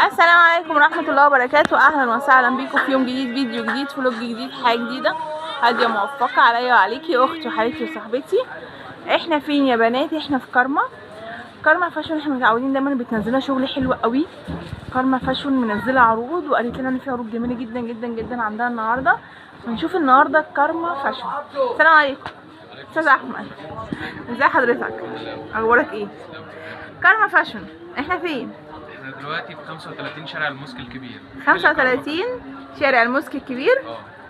السلام عليكم ورحمة الله وبركاته. أهلا وسهلا بيكم في يوم جديد، فيديو جديد، vlog جديد، حياة جديدة هادية موفقة عليا وعليكي أختي وحبيبتي وصاحبتي. احنا فين يا بنات؟ احنا في كارما، كارما فاشون. احنا متعودين دايما بتنزلنا شغل حلو قوي. كارما فاشون منزله عروض وقالت لنا ان في عروض جميلة جدا جدا جدا عندها النهارده. هنشوف النهارده كارما فاشون. السلام عليكم استاذ احمد، ازي حضرتك؟ اخبارك ايه؟ كارما فاشون احنا فين؟ احنا دلوقتي في 35 شارع الموسك الكبير. 35 شارع الموسك الكبير،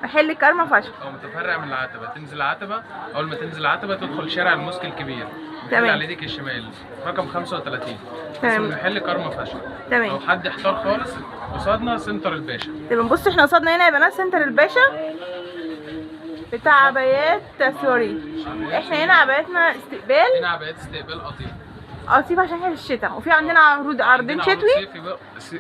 محل كارما فاشون. متفرع من العتبة، تنزل العتبة، اول ما تنزل العتبة تدخل شارع الموسك الكبير. تمام. على ايدك الشمال رقم 35. تمام. اسم محل كارما فاشون. تمام. لو حد احتار خالص قصادنا سنتر الباشا. تمام. بصوا احنا قصادنا هنا يا بنات سنتر الباشا بتاع عبايات سوري. احنا هنا عباياتنا استقبال، هنا عبايات استقبال قطيف، قطيف عشان احنا في الشتاء. وفي عندنا عروض، عرضين شتوي. صيفي بقى.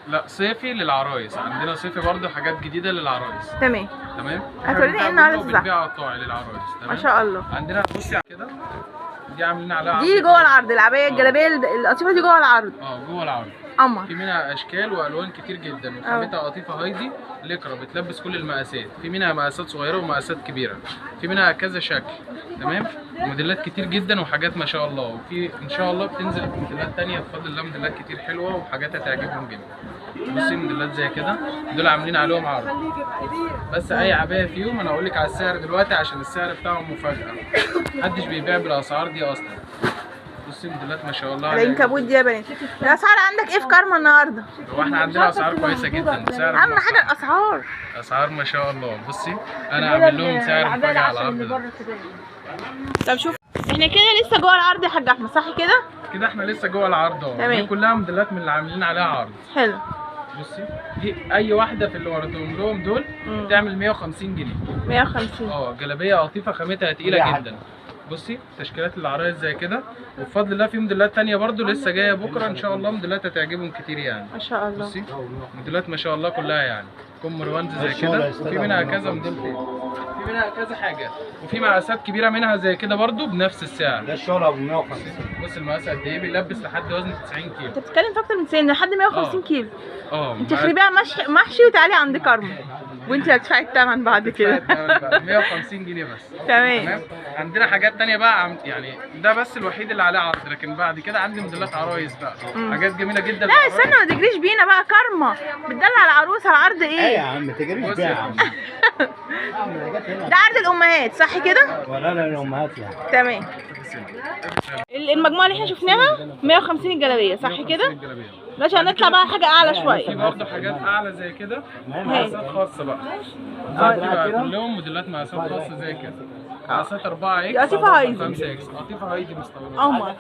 لا صيفي للعرايس، عندنا صيفي برضه حاجات جديدة للعرايس. تمام تمام. هتورينا ايه النهارده؟ بنبيع قطاعي للعرايس. تمام ما شاء الله. عندنا بصي كده دي عاملين عليها عرض، دي جوه العرض، العباية الجلابية القطيفه دي جوه العرض. جوه العرض قمر. في منها اشكال والوان كتير جدا، وخامتها قطيفة هايدي لكرة، بتلبس كل المقاسات. في منها مقاسات صغيرة ومقاسات كبيرة، في منها كذا شكل. تمام. موديلات كتير جدا وحاجات ما شاء الله. وفي ان شاء الله بتنزل موديلات تانية بفضل الله، موديلات كتير حلوة وحاجات هتعجبهم جدا. بصي موديلات زي كده، دول عاملين عليهم عرض. بس اي عباية فيهم انا هقول لك على السعر دلوقتي عشان السعر بتاعهم مفاجاة، محدش بيبيع بالاسعار دي اصلا. بصي موديلات ما شاء الله. العنكبوت دي يا بنات. الاسعار عندك ايه في كارما النهارده؟ هو احنا عندنا اسعار كويسة جدا. سعر اهم حاجة الاسعار، اسعار ما شاء الله. بصي انا عامل لهم سعر مفاجاة على العرض ده. طب شوف احنا كده لسه جوه العرض يا حاج احمد، صح كده؟ كده احنا لسه جوه العرض اهو. تمام. دي كلها موديلات من اللي عاملين عليها عرض. حلو. بصي دي اي واحدة في اللي وريتهم لهم دول بتعمل 150 جنيه. 150. جلابية قطيفة خامتها تقيلة جدا. بصي تشكيلات العرايس زي كده، وبفضل الله في موديلات تانية برضو لسه جاية بكره ان شاء الله، موديلات هتعجبهم كتير يعني ما شاء الله. بصي موديلات ما شاء الله كلها يعني كم روانز زي كده، وفي منها كذا موديل تاني، في منها كذا حاجة، وفي مقاسات كبيرة منها زي كده برضو بنفس السعر. ده الشغل ابو 150. بص المقاس قد ايه، بيلبس لحد وزن 90 كيلو. انت بتتكلم في اكتر من 90 لحد 150 كيلو. انت خربيها محشي وتعالي عند كارما وانت هتدفعي الثمن بعد كده. 150 جنيه بس. تمام. عندنا حاجات تانية بقى، يعني ده بس الوحيد اللي عليه عرض، لكن بعد كده عندي موديلات عرايس بقى، حاجات جميلة جدا. لا استنى ما تجريش بينا بقى، كارما بتدلع العروسة. العرض ايه؟ ايه يا عم ما تجريش بيها يا عم. ده عرض الامهات صح كده؟ ولا لا الامهات يعني. تمام. المجموعة اللي احنا شفناها 150 الجلابية صح كده؟ ماشي. هنطلع بقى حاجة اعلى شوية. في برضه حاجات اعلى زي كده، مقاسات خاصة بقى. بقى كلهم موديلات مقاسات خاصة زي كده، مقاسات 4 X قطيفة هايدي، 5 X، قطيفة هايدي مستورده. قمر.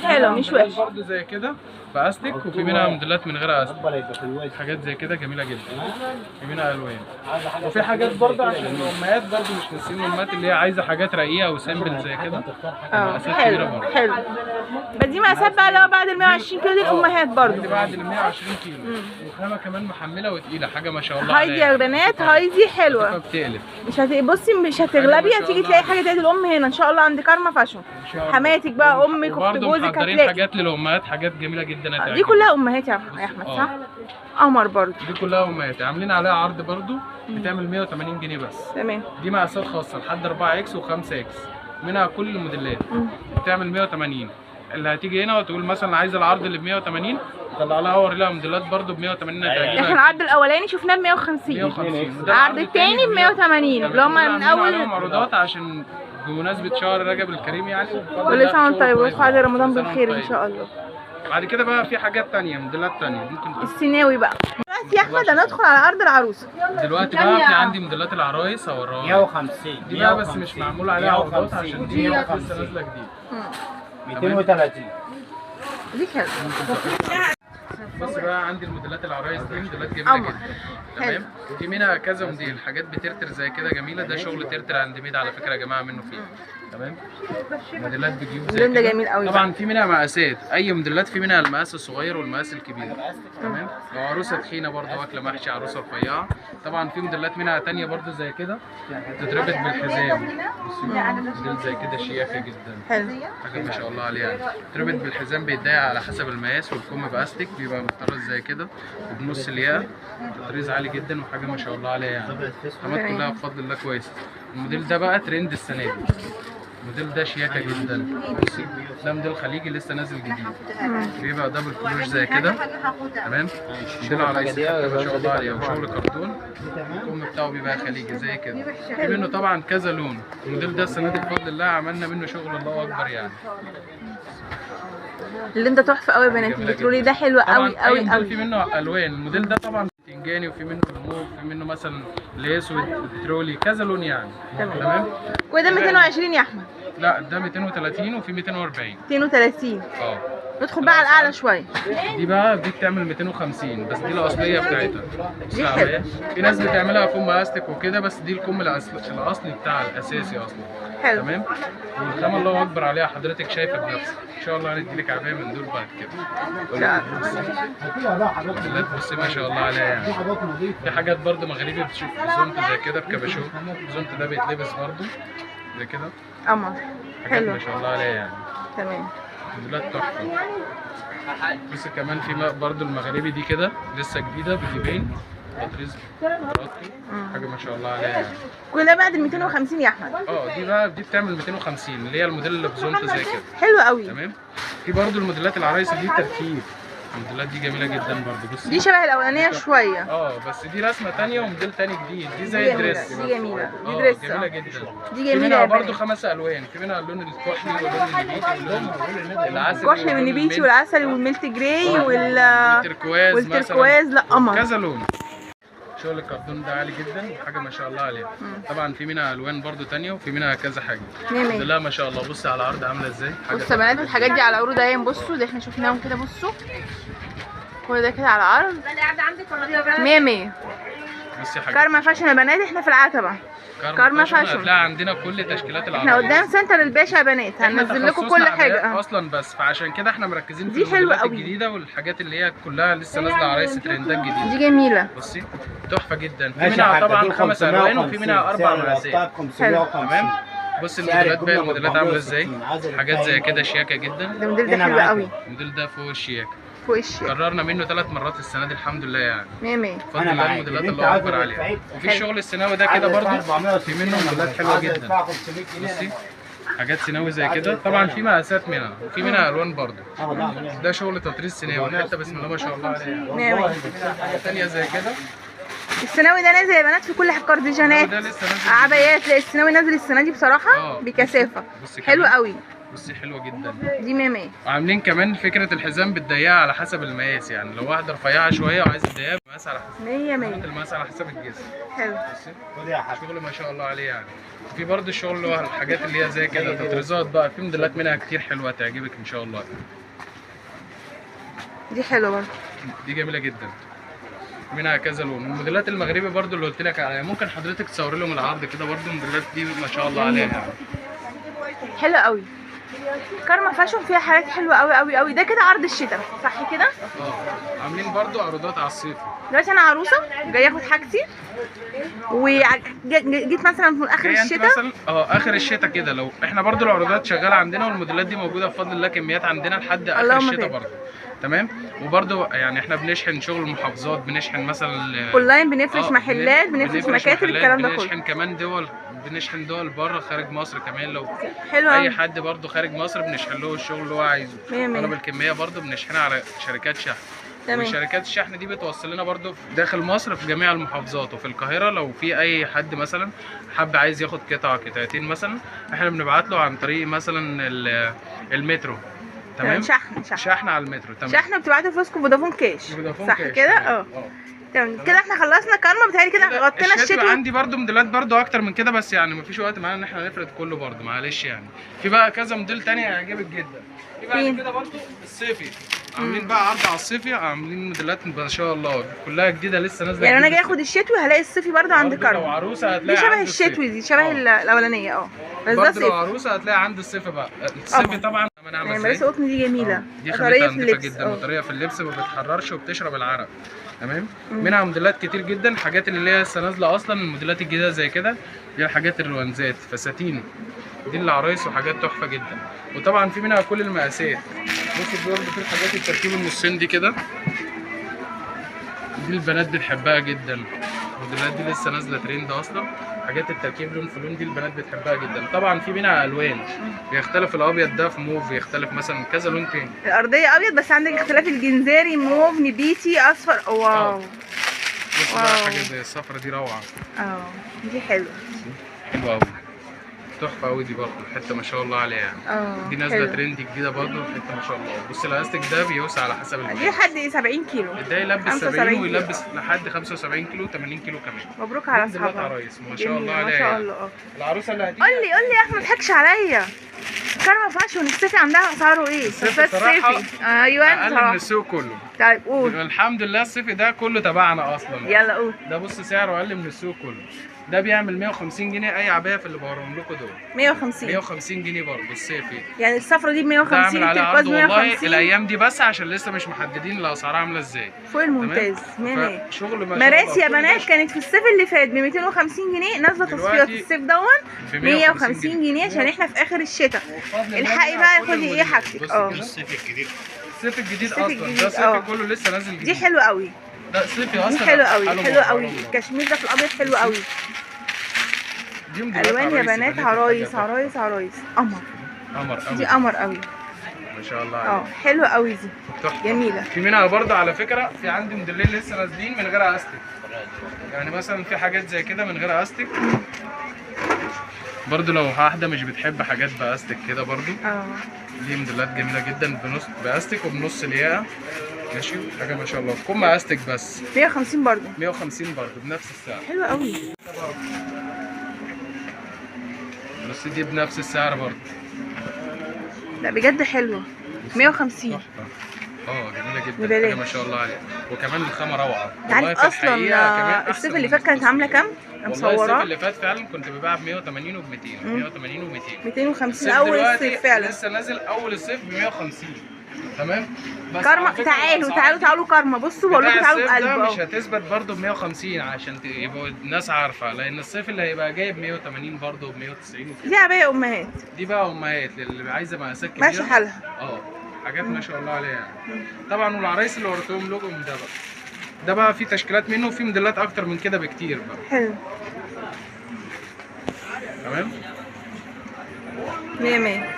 حلو مش وحش. برضه زي كده باستك، وفي منها موديلات من غير استك، حاجات زي كده جميلة جدا، في منها الوان. وفي حاجات برضه عشان الامهات برضه مش ناسيين الامهات اللي هي عايزه حاجات رقيقه و simple زي كده. حلو حلو. بس دي مقاسات بقى اللي هو بعد ال 120 كيلو دي الامهات برضه. دي بعد ال 120 كيلو، وخامه كمان محمله وتقيله، حاجة ما شاء الله. هايدي يا بنات، هايدي حلوة. بتقلب مش بصي مش هتغلبي، هتيجي تلاقي حاجة تعدل الام هنا ان شاء الله عند كارما فاشون. حماتك بقى، امك، اخت جوزك، هتلاقي حاجات للامهات، حاجات جميلة جدا هتعجبك. دي كلها امهات يا احمد صح؟ قمر برضه. دي كلها امهات عاملين عليها عرض برضه، بتعمل 180 جنيه بس. تمام. دي مقاسات خاصة لحد 4 X و5 X، منها كل الموديلات. بتعمل 180. اللي هتيجي هنا وتقول مثلا عايزه العرض اللي ب 180، طلع لها وري لها موديلات برضه ب 180 هتعجبها. احنا العرض الاولاني شفناه ب 150، العرض الثاني ب 180 اللي هم من اول عروضات عشان بمناسبة شهر رجب الكريم يعني. كل سنة وانت طيب وادخل رمضان بالخير ان شاء الله. بعد كده بقى في حاجات ثانية، موديلات ثانية ممكن السيناوي بقى. دلوقتي يا احمد هندخل على عرض العروسة. دلوقتي بقى في عندي موديلات العرايس هوريها. 150 دي بقى بس مش معمول عليها عروضات عشان دي لسه نازله جديد. 230 دي حلوة. بص بقى عندي الموديلات العرايس دي موديلات جميلة جدا. تمام. في منها كذا موديل، حاجات بترتر زي كده جميلة. ده شغل ترتر hand made على فكرة يا جماعة، منه فيه. تمام. موديلات بجيوب زي اللون ده كده. جميل قوي. طبعا في منها مقاسات، اي موديلات في منها المقاس الصغير والمقاس الكبير. تمام. لو عروسه تخينة برضه واكله محشي، عروسه رفيعة. طبعا في موديلات منها تانية برضه زي كده بتتربط بالحزام. بصي موديل زي كده شياكه جدا. حلو. حاجة ما شاء الله عليها. تربط بالحزام بيتضايق على حسب المقاس، والكم باستيك بيبقى متطرز زي كده وبنص الياقه، تطريز عالي جدا وحاجه ما شاء الله عليها يعني. الخامات كلها بفضل الله كويسة. الموديل ده بقى ترند السنة دي. الموديل ده شياكه جدا. بصي ده موديل خليجي لسه نازل جديد، بيبقى double كلوش زي كده. تمام. موديل عرايسي ما شاء الله عليه، وشغل كرتون. الكم بتاعه بيبقى خليجي زي كده. في منه طبعا كذا لون. الموديل ده السنة دي بفضل الله عملنا منه شغل الله اكبر يعني. اللون ده تحفة قوي يا بنات، البترولي ده حلو قوي قوي قوي. في منه الوان الموديل ده طبعا، بتنجاني، وفي منه الموف، وفي منه مثلا الاسود، البترولي، كذا لون يعني. تمام. وده 220 يا احمد؟ لا ده 230 وفي 240. 230. ندخل بقى على الاعلى شوية. دي بقى دي بتعمل 250 بس، دي الاصلية بتاعتها. دي حلوة. في ناس بتعملها كم استك وكده، بس دي الكم الاصلي بتاع الاساسي اصلا. حلو. تمام. والخامه الله اكبر عليها، حضرتك شايفه بنفسك. ان شاء الله هندي لك عباية من دول بعد كده. بصي ما شاء الله عليها يعني. في حاجات برده مغربي، بتشوف زونت زي كده بكباشون. الزونت ده بيتلبس برده زي كده. قمر. حلو ما شاء الله عليها يعني. تمام. موديلات تحفة. بصي كمان في برده المغربي دي كده لسه جديدة بجيبين تطريز حاجة ما شاء الله عليها يعني. كل ده بعد ال 250 يا احمد؟ دي بقى دي بتعمل 250 اللي هي الموديل اللي بزونت زي كده. حلو قوي. تمام. في برده الموديلات العرايسي دي تركيب. الموديلات دي جميلة جدا برده. بصي دي شبه الاولانية شوية. بس دي رسمه ثانية وموديل ثاني جديد. دي زي ال dress. دي جميلة. دي dress جميلة جدا. دي جميلة في منها برده 5 الوان. في منها اللون الكحلي واللون النبيتي واللون العسلي. الكحلي والنبيتي والعسلي وال milk gray والتركواز. لا قمر. كذا لون. شغل الكرتون ده عالي جدا وحاجه ما شاء الله عليها. طبعا في منها الوان برده ثانية وفي منها كذا حاجة. الحمد لله ما شاء الله. بصي على العرض عامله ازاي. بصوا يا بنات الحاجات دي على عروض اهي. بصوا اللي احنا شفناهم كده. بصوا كل ده كده على عرض 100 100. بصي حاجة كارما فاشن يا بنات، احنا في العتبة. كارما فاشن هتلاقي عندنا كل تشكيلات العربية. احنا قدام سنتر الباشا يا بنات، هننزل لكم كل حاجة اصلا، بس فعشان كده احنا مركزين في الموديلات الجديدة والحاجات اللي هي كلها لسه نازله عرايس ترندات جديدة. دي جميلة. بصي تحفة جدا. في منها طبعا 5 الوان وفي منها 4 مقاسات. تمام. بص الموديلات بقى، الموديلات عامله ازاي، حاجات زي كده شياكه جدا. ده الموديل ده حلو قوي. الموديل ده فوق الشياكه. فوق الشياكه. كررنا منه 3 مرات السنة دي الحمد لله يعني. 100 100. بفضل الله الموديلات الله اكبر عليها. وفي الشغل السيناوي ده كده برده في منه موديلات حلوة جدا. بصي حاجات سيناوي زي كده، طبعا في مقاسات منها وفي منها الوان برده. ده شغل تطريز سيناوي حتى بسم الله ما شاء الله عليها. حاجة ثانية زي كده. السيناوي ده نازل يا بنات في كل حاجة، كارديجانات، عبايات. لا السيناوي نازل السنة دي بصراحة بكثافة. حلو قوي. بصي حلوة جدا دي 100 100. وعاملين كمان فكرة الحزام بتضيقها على حسب المقاس، يعني لو واحدة رفيعة شوية وعايزه تضيقها المقاس على حسب 100 100. المقاس على حسب الجسم. حلو. بصي شغل ما شاء الله عليه يعني. في برده الشغل اللي هو الحاجات اللي هي زي كده تطريزات بقى، في موديلات منها كتير حلوة تعجبك ان شاء الله. دي حلوة برده. دي جميلة جدا. منها كذا لون. الموديلات المغربي برده اللي قلت لك عليها، ممكن حضرتك تصوري لهم العرض كده برده. الموديلات دي ما شاء الله عليها يعني. حلوة قوي. كارما فاشن فيها حاجات حلوة قوي قوي قوي. ده كده عرض الشتاء صح كده؟ عاملين برده عروضات على الصيف. دلوقتي انا عروسه جاية اخد حاجتي، وجيت مثلا في اخر الشتاء مثلا اخر الشتاء كده. لو احنا برده العروضات شغالة عندنا والموديلات دي موجودة بفضل الله، كميات عندنا لحد اخر الشتاء برده. تمام. وبرده يعني احنا بنشحن شغل المحافظات، بنشحن مثلا اونلاين، بنفرش محلات، بنفرش مكاتب، الكلام ده كله. بنشحن كمان دول، بنشحن دول بره خارج مصر كمان. لو حلو اي حد برده خارج مصر بنشحن له الشغل اللي هو عايزه. طلب الكمية برده بنشحنها على شركات شحن. تمام. وشركات الشحن دي بتوصل لنا برده داخل مصر في جميع المحافظات وفي القاهرة. لو في اي حد مثلا حب عايز ياخد قطعه قطعتين مثلا، احنا بنبعت له عن طريق مثلا المترو. تمام. شحن على المترو. تمام. شحن وبتبعتوا فلوسكم فودافون كاش صح كده؟ تمام كده. احنا خلصنا كارما، بتهيألي كده غطينا الشتوي. عندي برده موديلات برده اكتر من كده، بس يعني مفيش وقت معانا ان احنا نفرد كله برده، معلش يعني. في بقى كذا موديل تاني هيعجبك جدا. في بعد كده برده الصيفي. عاملين بقى عرض على الصيفي، عاملين موديلات ما شاء الله كلها جديدة لسه نازله. يعني انا جاي اخد الشتوي هلاقي الصيفي برضه عند برضه لو كرم. عروسه هتلاقي دي شبه عند الصيفي. الشتوي، دي شبه الاولانية بس ده برضه لو صيفي. عروسه هتلاقي عند الصيفي بقى. الصيفي طبعا انا عامله يعني ازاي؟ مدرسه قطن دي جميلة. دي طرية خامتها في نضيفه اللبس. جدا وطريه في اللبس، ما بتحررش وبتشرب العرق. تمام. منها موديلات كتير جدا، حاجات اللي هي لسه نازله اصلا، الموديلات الجديدة زي كده. دي الحاجات الروانزات فساتين، دي العرايس وحاجات تحفة جدا. وطبعا في منها كل المقاسات. بصوا برضه في الحاجات التركيب النصين دي كده، دي البنات بتحبها جدا. الموديلات دي لسه نازله ترند اصلا، حاجات التركيب لون في لون دي البنات بتحبها جدا. طبعا في منها الوان، بيختلف الابيض ده في موف، يختلف مثلا كذا لون تاني. الارضية ابيض بس عندك اختلاف الجنزاري، موف، نبيتي، اصفر. wow. بص بقى حاجة زي الصفرة دي روعه. دي حلوة، حلوة قوي، تحفة قوي دي برضه، حتة ما شاء الله عليها يعني. دي نازله ترند جديدة برضه، حتة ما شاء الله. بص الاستيك ده بيوسع على حسب المقاس. دي لحد 70 كيلو. ده يلبس 70 ويلبس لحد 75 كيلو، 80 كيلو كمان. مبروك على اصحابها. عرايس ما شاء الله عليها. ما شاء الله. العروسة اللي هتيجي قول لي قول لي يا احمد ما تضحكش عليا. كرمه fashion الصيفي عندها اسعاره ايه؟ الصيفي. ايوه اقل من السوق كله. طيب قول. الحمد لله الصيفي ده كله تبعنا اصلا. يلا قول. ده بص سعره اقل من السوق كله. ده بيعمل 150 جنيه اي عباية في اللي بوريهم لكم دول. 150 جنيه برضه الصيفي. يعني الصفرة دي ب 150، التركواز 150. والله الايام دي بس عشان لسه مش محددين الاسعار عامله ازاي. فوق الممتاز. 100 شغل ما مراسي يا بنات كانت في الصيف اللي فات ب 250 جنيه، نازله تصفيات الصيف دون 150 جنيه عشان احنا في اخر الشتاء. الحقي بقى خدي ايه حاجتك. الصيف الجديد. الصيف الجديد اصلا ده الصيف كله لسه نازل جديد. دي حلوة قوي. ده صيفي اصلا. دي حلوة قوي، حلوة قوي. الكشمير ده في الابيض حلو قوي. الوان يا بنات، عرايس عرايس عرايس. قمر قمر قوي دي، قمر قوي ما شاء الله عليك. حلوة قوي دي، جميلة. في منها برضه على فكرة، في عندي موديلين لسه نازلين من غير استك. يعني مثلا في حاجات زي كده من غير استك برضه، لو واحدة مش بتحب حاجات باستك كده برضه. دي موديلات جميلة جدا بنص باستك وبنص الياقه. ماشي، حاجة ما شاء الله. كم استك بس 150 برضه. 150 برضه بنفس السعر. حلوة قوي. بس دي بنفس السعر برضه. لا بجد حلوة. 150. جميلة جدا، حاجة ما شاء الله عليها. وكمان الخامة روعه. عارف اصلا الصيف اللي فات كانت عامله كام؟ والله الصيف اللي فات فعلا كنت ببيعها ب 180 وب 200، 180 و 200، 250 اول الصيف فعلا. لسه نازل اول الصيف ب 150. تمام. بس كارما تعالوا تعالوا تعالوا كارما. بصوا بقول لكم تعالوا بقلب. مش هتثبت برده ب 150 عشان يبقوا الناس عارفه، لان الصيف اللي هيبقى جاي ب 180 برده وب 190 وكده. دي عباية امهات. دي بقى امهات للي عايزه مقاسات كبيرة. ماشي حالها. حاجات ما شاء الله عليها يعني. طبعا والعرايس اللي وريتهم لكم ده بقى، ده بقى في تشكيلات منه وفي موديلات اكتر من كده بكتير بقى. حلو. تمام. 100 100.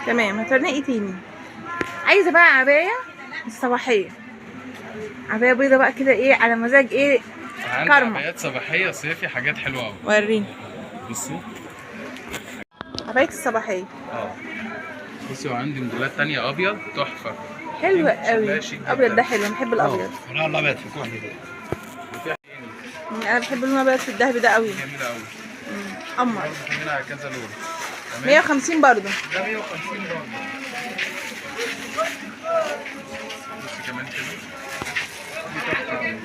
تمام. هتورينا ايه تاني؟ عايزه بقى عباية الصباحية، عباية بيضة بقى كده، ايه على مزاج ايه؟ كارما. عبايات صباحية صيفي، حاجات حلوة قوي. وريني. بصي عباية الصباحية. بصي وعندي موديلات تانية ابيض تحفة. حلوة قوي. الابيض ده حلو، انا بحب الابيض. لا الابيض في كحلي ده. انا بحب اللون الابيض في الذهبي ده قوي. جميلة قوي. قمر. منها كذا لون. 150 برضه. ده 150 برضه. بص كمان كده، دي تحفة قوي.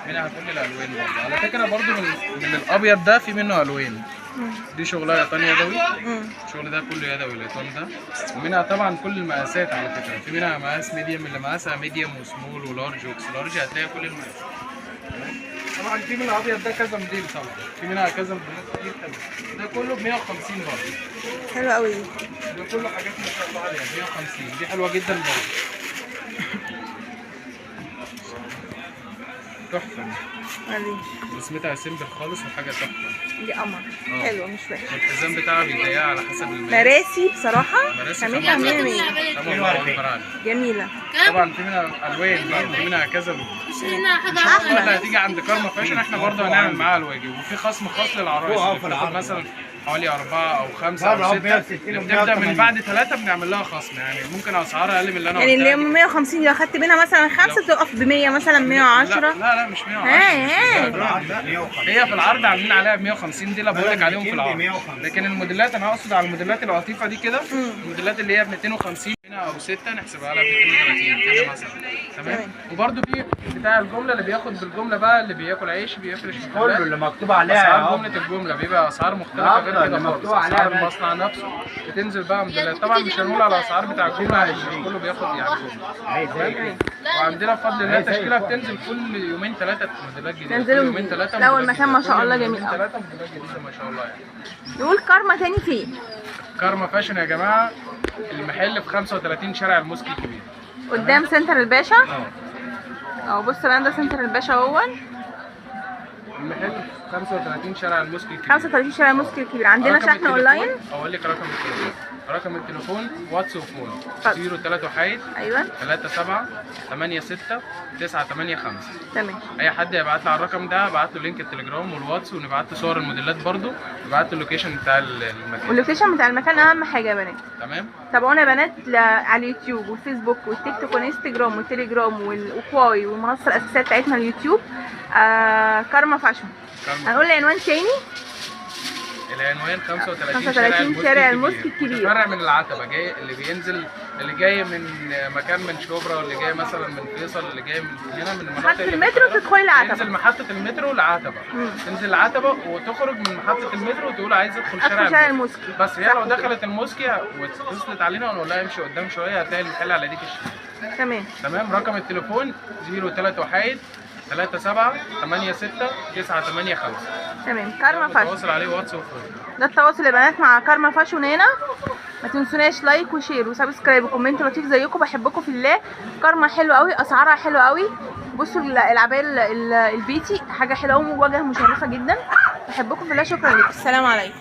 منها كل الالوان برضه على فكرة. برضه من الابيض ده في منه الوان. دي شغلها ايطان يدوي. الشغل ده كله يدوي الايطان ده. ومنها طبعا كل المقاسات على فكرة. في منها مقاس medium، اللي مقاسها medium و small و large و X large، هتلاقي كل المقاسات. طبعا في من الابيض ده كذا موديل، طبعا في منها كذا موديلات كتير حلوة. ده كله ب 150 برضه. حلو قوي. ده كله حاجات ما شاء الله عليها 150. دي حلوة جدا برضه، تحفة. رسمتها simple خالص وحاجه تحفة. دي قمر. حلوة مش وحشة. والحزام بتاعها بيضيقها على حسب المقاس. مراسي بصراحة خامتها 100 100. جميلة. طبعا في منها الوان بقى، في منها كذا لون. احمد اللي هتيجي عند كارما فاشن احنا برضه هنعمل معاها الواجب، وفي خصم خاص للعرايس. مثلا حوالي 4 أو 5 أو 6، اللي بتبدأ من بعد 3 بنعمل لها خصم، يعني ممكن أسعار أقل من اللي أنا يعني اللي قلتها دي. 150 لو خدت منها مثلا 5 تقف ب 100 مثلا 110. لا لا مش 110. هي في العرض عاملين عليها ب 150 دي اللي بقول لك عليهم في العرض، لكن الموديلات انا اقصد على الموديلات القطيفه دي كده، الموديلات اللي هي ب 250 هنا او 6 نحسبها لها ب 230 كده مثلا. تمام. وبرده في بتاع الجملة اللي بياخد بالجملة بقى، اللي بياكل عيش بيفرش كله اللي مكتوب عليها اسعار جملة الجملة بيبقى اسعار مختلفة غير كده خالص، اسعار المصنع نفسه بتنزل بقى موديلات. طبعا مش هنقول على اسعار بتاع الجملة عشان كله بياخد يعني جملة. وعندنا بفضل الله تشكيله بتنزل كل يومين 3 موديلات جديدة، كل يومين 3. لا والمكان ما شاء الله جميل قوي، 3 موديلات جديدة ما شاء الله. يعني نقول كارما تاني فين؟ كارما فاشن يا جماعة، المحل في 35 شارع الموسكي الكبير قدام سنتر الباشا. اهو بص بقى ده سنتر الباشا اهو، المحل في 35 شارع الموسكي الكبير. 35 شارع الموسكي الكبير. عندنا شحن اونلاين. اقول لك رقم التليفون، رقم التليفون واتس و phone 03 ايوه 37 86 985. تمام. اي حد يبعت لي على الرقم ده ابعت له link التليجرام والواتس، ونبعت له صور الموديلات برده، نبعت له ال location بتاع المكان. وال location بتاع المكان اهم حاجة يا بنات. تمام. تابعونا يا بنات على اليوتيوب والفيسبوك والتيك توك والانستجرام والتليجرام والكواي والمنصه الاساسية بتاعتنا اليوتيوب. كارما فاشن. هنقول العنوان تاني. العنوان 35 شارع الموسكي الكبير، فرع من العتبة، جاي اللي بينزل، اللي جاي من مكان من شبرا، واللي جاي مثلا من فيصل، اللي جاي من هنا من محطة المترو تدخلي العتبة، تنزل محطة المترو العتبة، تنزل العتبة وتخرج من محطة المترو وتقول عايز ادخل شارع الموسكي بس. هي لو دخلت الموسكي واتصلت علينا ونقول لها امشي قدام شوية هتلاقي المحل على ايديك الشمال. تمام تمام. رقم التليفون 031 37 86 985. تمام. كارما فاشن التواصل عليه واتس و phone. ده التواصل يا بنات مع كارما فاشن هنا. ما تنسوناش like و share و subscribe و comment لطيف زيكم. بحبكم في الله. كارما حلوة قوي، اسعارها حلوة قوي. بصوا العباية البيتي حاجة حلوة قوي، وواجهه مشرفة جدا. بحبكم في الله. شكرا لكم. السلام عليكم.